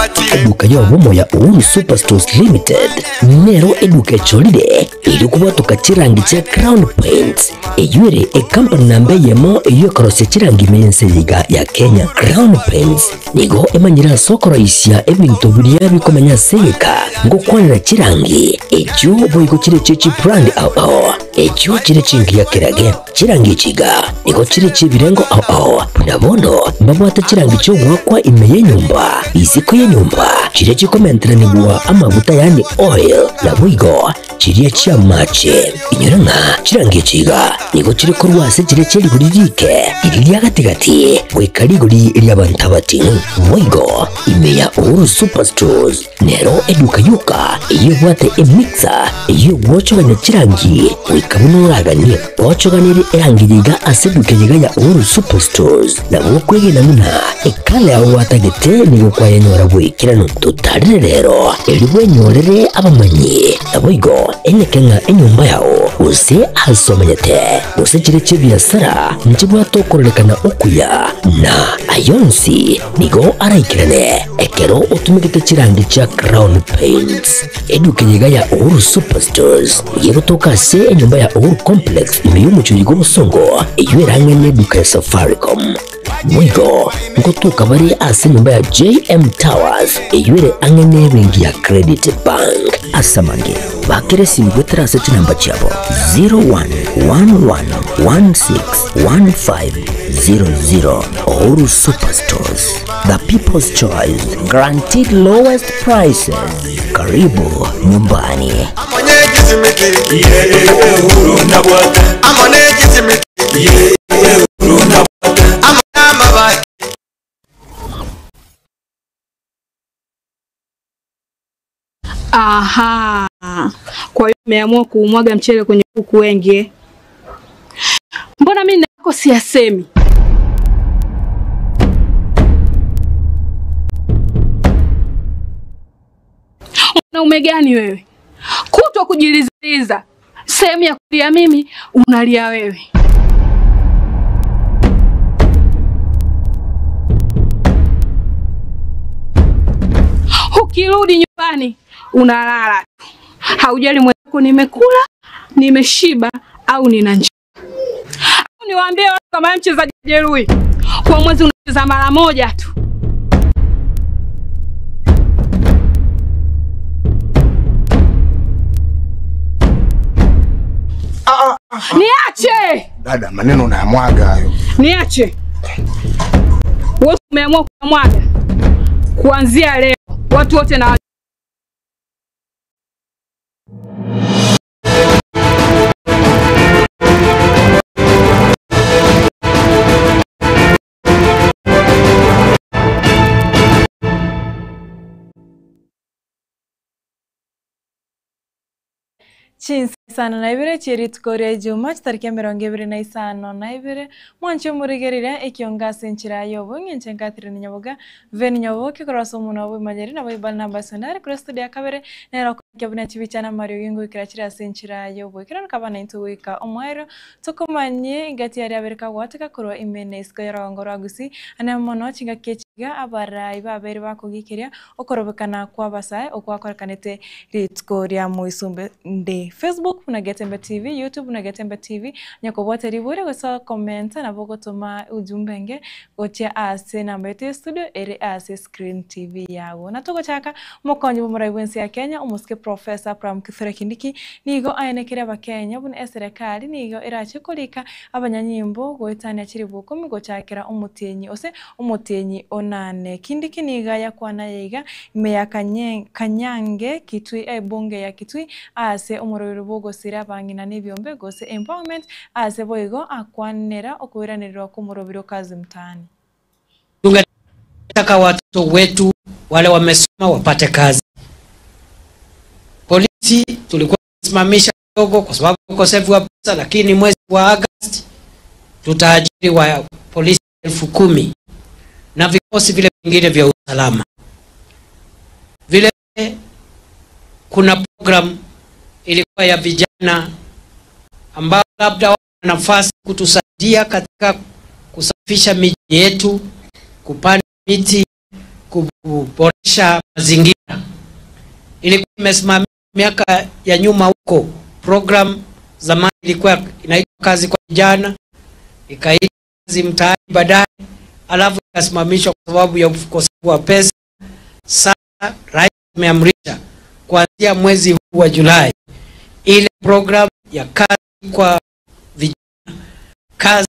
Eduka y'obomo ya Uhuru Superstores Limited nero eduka echorire erio kobwatoka chirangi chia Crown Paints, eyio ere ekampani namba eyemo eyio ekorosia chirangi ime y'ense eye iga ya Kenya. Crown Paints nigo emanyire ase okoroisia ebinto biria bikomenya ase egeka ngokwanera chirangi echio boigo chire chie chibrand ao ao echio chire chingiya kerage. Chirangi echi iga nigo chire chi'ebirengo ao ao, buna bono mbabwate chirangi chi'ogoakwa ime y'enyomba, isiko y'enyomba, chiria chikomenteranigwa amaguta yaani oil, naboigo chiria chi'amache. Inyora ng'a chirangi echi iga nigo chire korwa ase chiria chie rigori riike, riria ria gati-gati, goika rigori ri'abanto abating'u. Boigo ime ya Uhuru Superstores Nero eduka yoka eyio ebwate emixer eyio egwochogania chirangi goika buna oraganie. Ochoganirie erangi yiga ase eduka eyio ya Uhuru Superstores nabo okwegena buna ekala yao gwatagete nigo kwayenyora boikeranu. Totarire rero erio bwenyorere abamanyi naboigo enyeke ng'a enyomba yao gose ase omenyete gose chire chi'ebiasara nchibwate okororekana okuya na ayonsi Nigo araikerane ekero otumegete chirangi chia Crown Paints. Eduka eye iga ya Uhuru Superstores nigo egotoka ase enyomba ya Uhuru Complex ime y'omochie oyo bw'obosongo eyio ere ang'e n'eduka ya Safaricom. Boigo ngotoka bare ase enyomba ya JM Towers eyio ere ang'e n'ebenki ya Credit Bank. Ase amange, bakera esimi goetera ase chinamba chiabo 0111161500. Uhuru Superstores, the people's choice, guaranteed lowest prices. Karibu nyumbani. Aha. Kwa hiyo umeamua kuumwaga mchele kwenye kuku wengi eh? Mbona mimi nako siyasemi? Mwanaume gani wewe? Kutwa kujilizaliza, sehemu ya kulia mimi unalia wewe. Ukirudi nyumbani unalala tu, haujali mwenzako nimekula, nimeshiba au nina njaa. Au niwaambie watu kama wewe mchezaji jeruhi, kwa mwezi unacheza mara moja tu. Niache, Dada, maneno unayamwaga hayo. niache. Wewe umeamua kumwaga kuanzia leo, watu wote na Chinsa isano na ibere chie rituko ria Ijuma, chitariki emerongo ebere na isano na ibere, mwanche omorigereria ekionga ase enchera y'obong'e inche Catherine Nyaboga, Veni Nyaboke korwa ase omonwa bw'emanyeri nabo Ibali namba Sonari korwa studio ya kabere nere okoorokia buna chibicha na amariogi ngoikera chire ase enchera y'oboikeranu kaba naintwe goika omoerio tokomanyie engati yaria abere kagwateka korwa ime na isiko y'orogongo rwa Gusii ane mono chingaki echi iga abarai babere bakogikeria okorobekana kw'abasae okwakorekanete Rituko ria moisumbe nde Facebook buna Getembe TV, YouTube buna Getembe TV, onye kobwate ribori gose okomenta nabo ogotoma ujumbe enge gochia ase enamba yaito ya studio ere ase screen TV yago. Na togochaka omokonyi bw'omorai bw'ense ya Kenya omosike Professor Abraham Kithure Kindiki nigo aenekire abakenya buna eserekari nigo erache korika abanyanyimbo goetania chilifu ikomi gochakera omotienyi ose Omotienyi onane. Kindiki nigo ayakwana ayaiga ime ya Kanyange, Kitui, ebunge ya Kitui, aase omoroberi bw'ogosira abang'ina n'ebiombe gose empowerment, aase boigo akwanera okoiranererwa kw'omoroberi o Kazi Mtaani. Tungetaka watoto wetu wale wamesoma wapate kazi. Polisi tulikuwa tumesimamisha kidogo kwa sababu ukosefu wa pesa, lakini mwezi wa Agosti tutaajiri wa polisi 10,000 na vikosi vile vingine vya usalama. Vile kuna program ilikuwa ya vijana ambao labda wana nafasi kutusaidia katika kusafisha miji yetu, kupanda miti kuboresha mazingira. Ilikuwa imesimamia miaka ya nyuma huko, program zamani ilikuwa inaitwa kazi kwa vijana, ikaitwa kazi mtaani baadaye, alafu ikasimamishwa kwa sababu ya ukosefu wa pesa. Sasa rais ameamrisha kuanzia mwezi huu wa Julai ile program ya kazi kwa vijana, kazi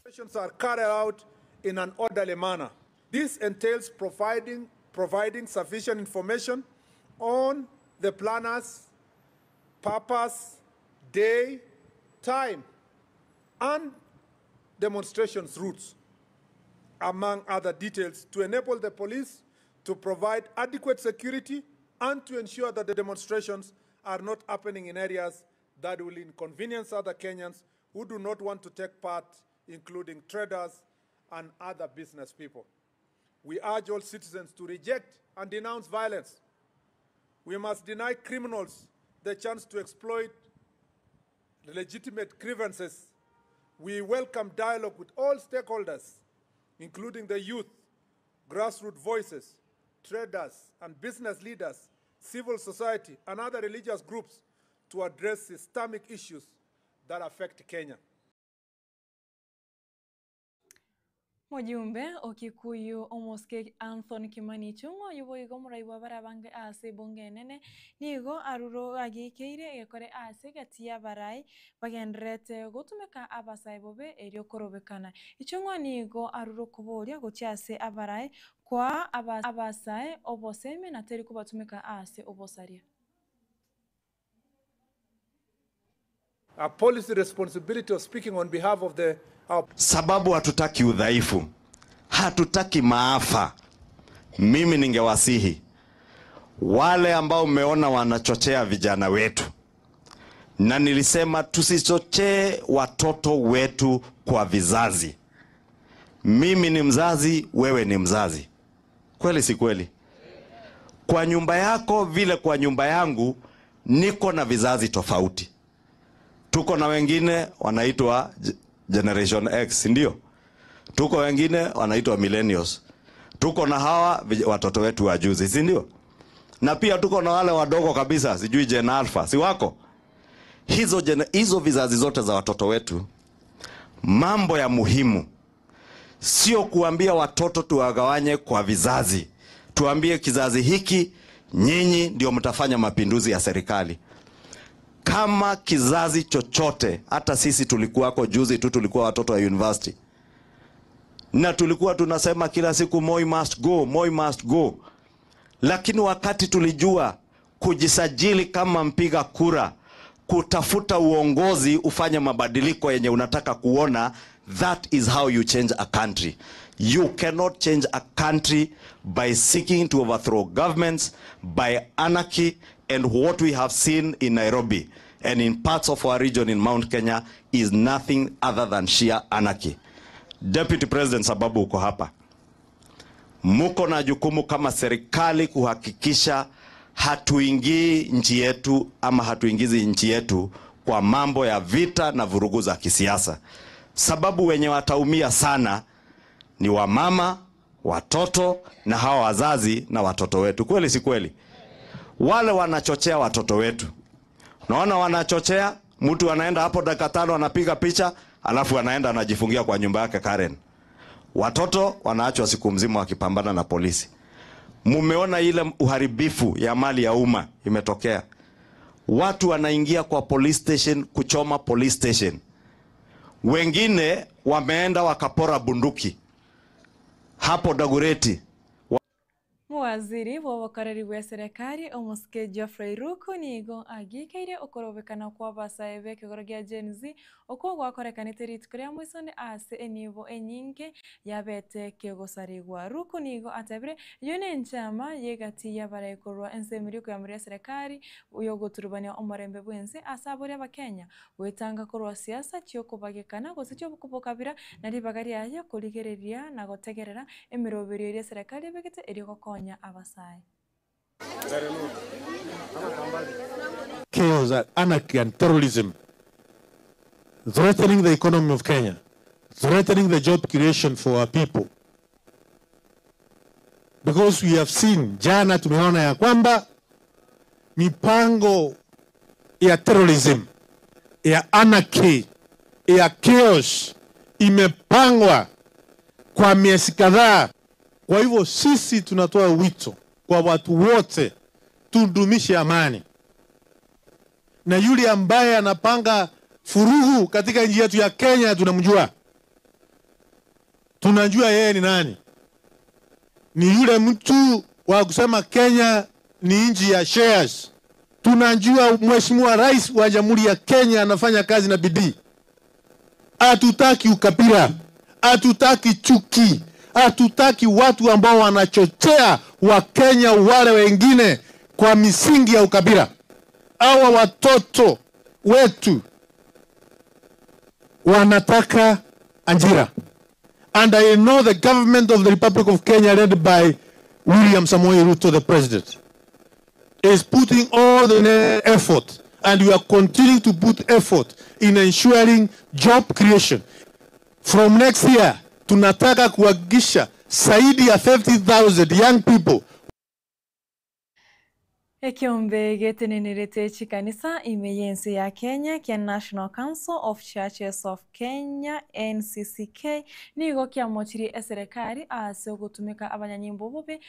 Operations are carried out in an orderly manner. This entails providing, providing sufficient information on the planners, purpose, day, time, and demonstrations routes, among other details, to enable the police to provide adequate security and to ensure that the demonstrations are not happening in areas that will inconvenience other Kenyans who do not want to take part, including traders and other business people. We urge all citizens to reject and denounce violence. We must deny criminals the chance to exploit legitimate grievances. We welcome dialogue with all stakeholders, including the youth, grassroots voices, traders and business leaders, civil society, and other religious groups to address systemic issues that affect Kenya. Mujumbe okikuyu omoske Anthony Kimani Ichung'wa oyo boigo omorai bwa barabange ase ebunge enene nigo aruro agikeire egekore ase egati ya abarai bagenderete gotumeka abasae bobe erio korobekana. Ichung'wa nigo aruro koboria gochia ase abarai kwa abasae oboseme na teri kobatumeka ase obosaria. A policy responsibility of speaking on behalf of the our sababu hatutaki udhaifu, hatutaki maafa. Mimi ningewasihi wale ambao mmeona wanachochea vijana wetu, na nilisema tusichochee watoto wetu kwa vizazi. Mimi ni mzazi, wewe ni mzazi, kweli si kweli? Kwa nyumba yako vile kwa nyumba yangu, niko na vizazi tofauti. Tuko na wengine wanaitwa Generation X, ndio? Tuko wengine wanaitwa millennials. Tuko na hawa watoto wetu wa juzi, si ndio? Na pia tuko na wale wadogo kabisa, sijui Gen Alpha, si wako? Hizo hizo vizazi zote za watoto wetu, mambo ya muhimu sio kuambia watoto tuwagawanye kwa vizazi. Tuambie kizazi hiki, nyinyi ndio mtafanya mapinduzi ya serikali. Kama kizazi chochote, hata sisi tulikuwako juzi tu, tulikuwa watoto wa university. Na tulikuwa tunasema kila siku Moi must go, Moi must go. Lakini wakati tulijua kujisajili kama mpiga kura, kutafuta uongozi ufanye mabadiliko yenye unataka kuona, that is how you change a country. You cannot change a country by seeking to overthrow governments, by anarchy, and what we have seen in Nairobi and in parts of our region in Mount Kenya is nothing other than sheer anarchy. Deputy President, sababu uko hapa, muko na jukumu kama serikali kuhakikisha hatuingii nchi yetu ama hatuingizi nchi yetu kwa mambo ya vita na vurugu za kisiasa, sababu wenye wataumia sana ni wamama, watoto na hawa wazazi na watoto wetu. Kweli si kweli? Wale wanachochea watoto wetu, naona wanachochea mtu anaenda hapo dakika tano anapiga picha, alafu anaenda anajifungia kwa nyumba yake Karen. Watoto wanaachwa siku mzima wakipambana na polisi. Mumeona ile uharibifu ya mali ya umma imetokea, watu wanaingia kwa police station kuchoma police station, wengine wameenda wakapora bunduki hapo Dagureti. Muwaziri wa obokoreri bwa eserekari omosike Geoffrey Ruku nigo agikeire okorobekana kwa abasae ba ekegoro gia Gen Z okwo gwakorekanete rituko ria moisonde ase enibo enyinge yabete kegosarigwa. Ruku nigo atebire eyo na enchama ya egati ya abarai korwa ensemo eria okoyamura eserekari yogoturubania omorembe bwa ense ase abori abakenya goetanga korwa siasa chiokobagekana gose chiokobokabira na ribaga riaye korigereria na gotegerera emiroberio eria eserekari ebegete eria gokonya abasae. Chaos, anarchy and terrorism, threatening the economy of Kenya, threatening the job creation for our people. Because we have seen, jana tumeona ya kwamba mipango ya terrorism, ya anarchy, ya chaos imepangwa kwa miezi kadhaa. Kwa hivyo sisi tunatoa wito kwa watu wote tudumishe amani, na yule ambaye anapanga furugu katika nchi yetu ya Kenya tunamjua, tunajua yeye ni nani. Ni yule mtu wa kusema Kenya ni nchi ya shares. Tunajua Mheshimiwa Rais wa Jamhuri ya Kenya anafanya kazi na bidii. Hatutaki ukabila, hatutaki chuki, hatutaki watu ambao wanachochea Wakenya wale wengine kwa misingi ya ukabila. Hawa watoto wetu wanataka ajira. And I know the government of the Republic of Kenya led by William Samoei Ruto, the president, is putting all the effort, and we are continuing to put effort in ensuring job creation. From next year, tunataka kuhakikisha zaidi ya 50,000 young people Ekiombe getenenerete chikanisa ime y'ensi ya Kenya kia National Council of Churches of Kenya NCCK nigo kiamochirie eserekari ase ogotumeka abanyanyimbo bobe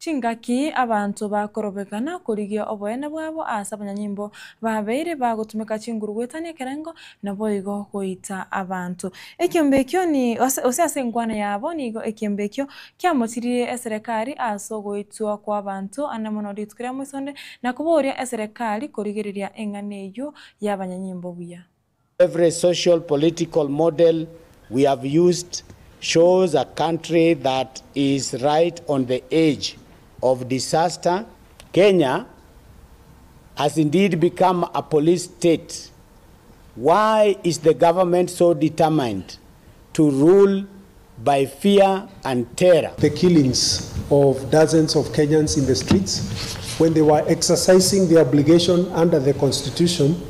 chingaki abantu bakorobekana korigia oboene bwabo ase abanyanyimbo babeire bagotumeka chinguru gwetania ekerengo nabo igo goita abantu. Ekiombe ekio ni ose ase enkwana yabo nigo ekiombe ekio kiamochirie eserekari ase ogoitwa kwa abanto ande mono rituko ria moisonde na koboria eserekari korigereria eng'ana eywo ya abanyanyimbo buya. Every social political model we have used shows a country that is right on the edge of disaster. Kenya has indeed become a police state. Why is the government so determined to rule by fear and terror? The killings of dozens of Kenyans in the streets when they were exercising their obligation under the Constitution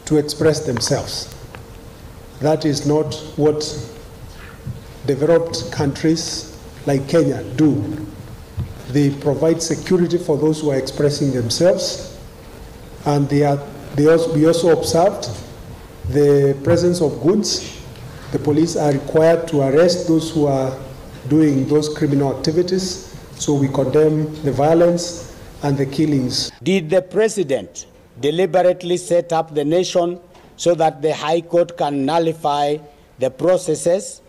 to express themselves. That is not what developed countries like Kenya do. They provide security for those who are expressing themselves, and we also observed the presence of goons. The police are required to arrest those who are doing those criminal activities, so we condemn the violence and the killings. Did the president deliberately set up the nation so that the High Court can nullify the processes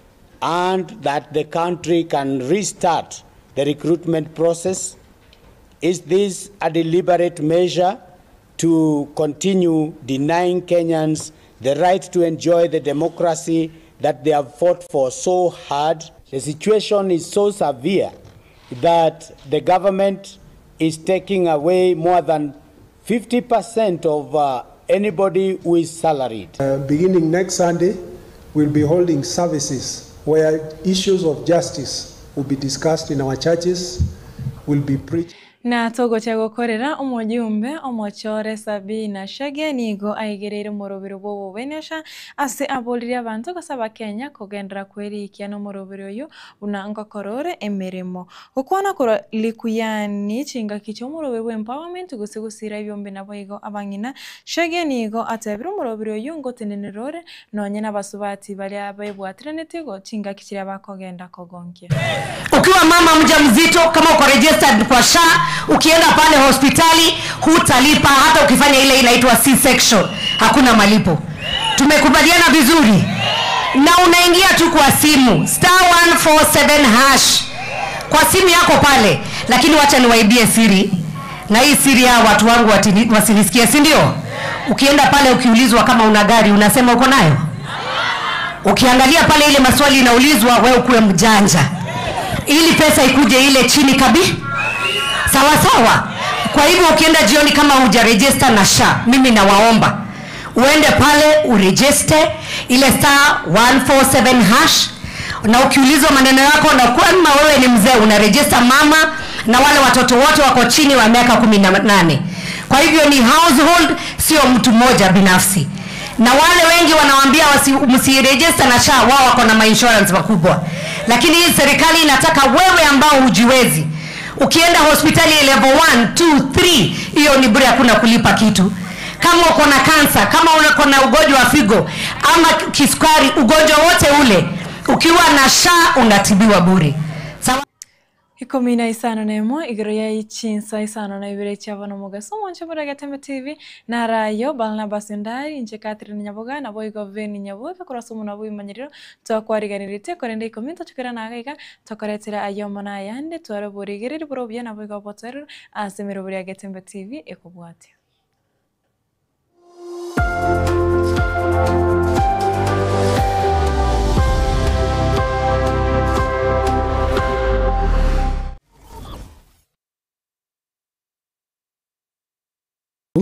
And that the country can restart the recruitment process? Is this a deliberate measure to continue denying Kenyans the right to enjoy the democracy that they have fought for so hard? The situation is so severe that the government is taking away more than 50% of anybody who is salaried. Beginning next Sunday, we'll be holding services where issues of justice will be discussed in our churches, will be preached. Na togochia gokorera omojumbe omochore Sabina Chege nigo aigereire omorobero bw'obobenesha ase aboririe abanto gose abakenya kogenderera kwerikia na omorobero oyo buna ngokorore emeremo. Gokwana korwa Likuyani chingaki chia omorobero bwa empowerment gose gosira ebiombe naboigo abang'ina Chege nigo atebire omorobero oyo ngotenenera ore nonye na abasubati baria baebwatiraneti chingaki chiria bakogenda kogonkia. Ukiwa mama mjamzito, kama uko registered kwa SHA, ukienda pale hospitali hutalipa, hata ukifanya ile inaitwa C-section, hakuna malipo. Tumekubaliana vizuri? Na unaingia tu kwa simu star 147 hash kwa simu yako pale. Lakini wacha niwaibie siri, na hii siri ya watu wangu wasinisikie, si ndio? Ukienda pale ukiulizwa kama una gari, unasema uko nayo. Ukiangalia pale ile maswali inaulizwa, wewe ukuwe mjanja ili pesa ikuje ile chini kabi. Sawa sawa. Kwa hivyo ukienda jioni kama hujaregister na SHA, mimi nawaomba uende pale uregister ile star 147 hash, na ukiulizwa maneno yako na kama wewe ni mzee unaregister mama na wale watoto wote wako chini wa miaka 18. Kwa hivyo ni household, sio mtu mmoja binafsi. Na wale wengi wanawaambia msiregister na SHA, wao wako na ma insurance makubwa. Lakini hii serikali inataka wewe ambao hujiwezi, ukienda hospitali level 1, 2, 3, hiyo ni bure, hakuna kulipa kitu. Kama uko na kansa, kama uko na ugonjwa wa figo ama kisukari, ugonjwa wote ule, ukiwa na SHA unatibiwa bure. Sawa. 15 igoro ya ichinsa 52 chiabana mugaso mwancho bora Getembe TV na rayo Barnabas Ndari inche Catherine Nyaboga na boigo Veni Nyaboga kurasa muna bwimanyiriro twakwariganirite korende 10 tochukera nagaiga tokoretera ayo mona yande twara borigereri borobya na boigo boterero ase mirobori ya Getembe TV ekobwatia.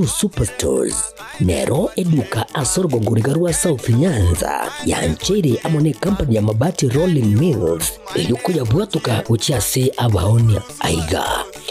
Superstores nero eduka asorgongorigarwa South Nyanza yanchere amone company ya Mabati Rolling Mills ilikuya bwatuka uchiase abaonia aiga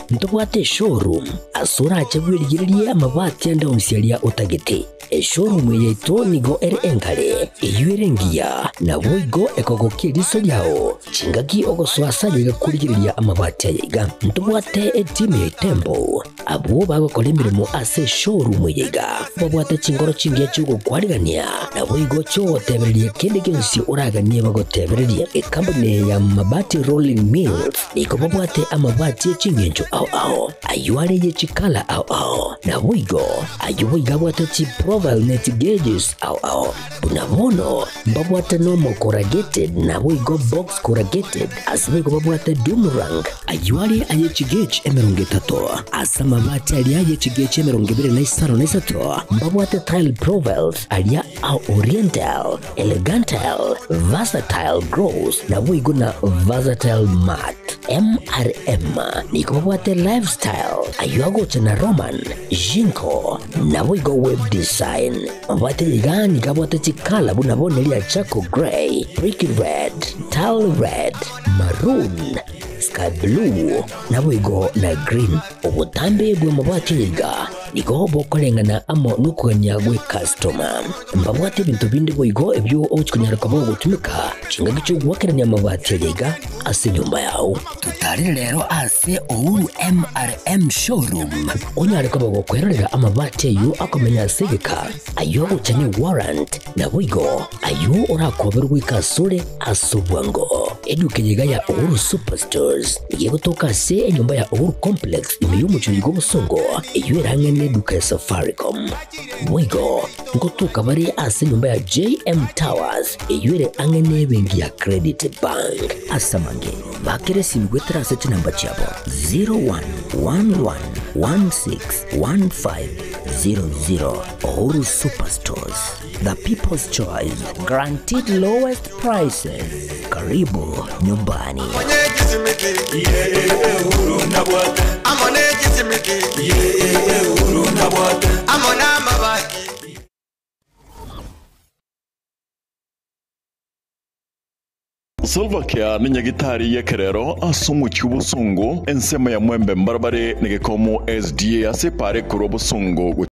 ntobwate showroom asura achebwirigirie amabati anda onsiaria utagete eshowroom yetu nigo ere enkare eyuerengia na boigo ekogokia riso ryao chingaki ogoswasa kurigiria amabati ayaiga ntobwate etimu ya tembo abo bagokora emirimo ase showroom yaiga babwate chingoro chingia chigokwarigania na boigo chogotebereria kende gionsi oraganie bagotebereria ekampuni ya Mabati Rolling Mills niko babwate amabati echingencho ao ao ayuare yechikala ao ao na boigo ayo boiga bwate chi profile net gauges ao ao bunabono mbabwate nomo corrugated na boigo box corrugated asiboigo babwate doomerang ayuare ayechi gauge 30 asa mabati aria ayechi gauge 25 mbabwate tile profiles aria au oriental elegantal versatile gross na boigo na versatile mat MRM niko babwate lifestyle ayuagocha na Roman Jinko na boigo web design mabati ligani kabwate chikala bunabonelia charcoal grey brick red tile red maroon sky blue na boigo na green obutambe bwe mabati liga niko bokolengana amo nukuganya gwe customer mbabwate ebintu bindi boigo ebyo ochikunyara kabo gutumika chingaki chogwakerania mabati liga ase nyumba yao tutarire lero ase Uhuru MRM showroom onyare kobo gokwererera amabati ayo akomenya segeka ayo gochani warrant na boigo ayo orakoberwa ikasure asobwango eduke ya Uhuru Superstores igiye gutoka se enyumba ya Uhuru Complex imiyo mucuyi gobusongo iyo erangene n'eduka ya Safaricom. Boigo nkotoka bare ase enyomba ya JM Towers eywo ere ang'e n'ebenki ya Credit Bank. Ase amange, bakere esimi goetera ase chinamba chiabo 0111161500. Uhuru Superstores, the people's choice, guaranteed lowest prices. Karibu nyumbani. Silvercare ni nyagitari y'ekerero ase omochie obosungu ensemo ya mwembe mbarabare negekomo SDA ase epara ekorwa obosongo.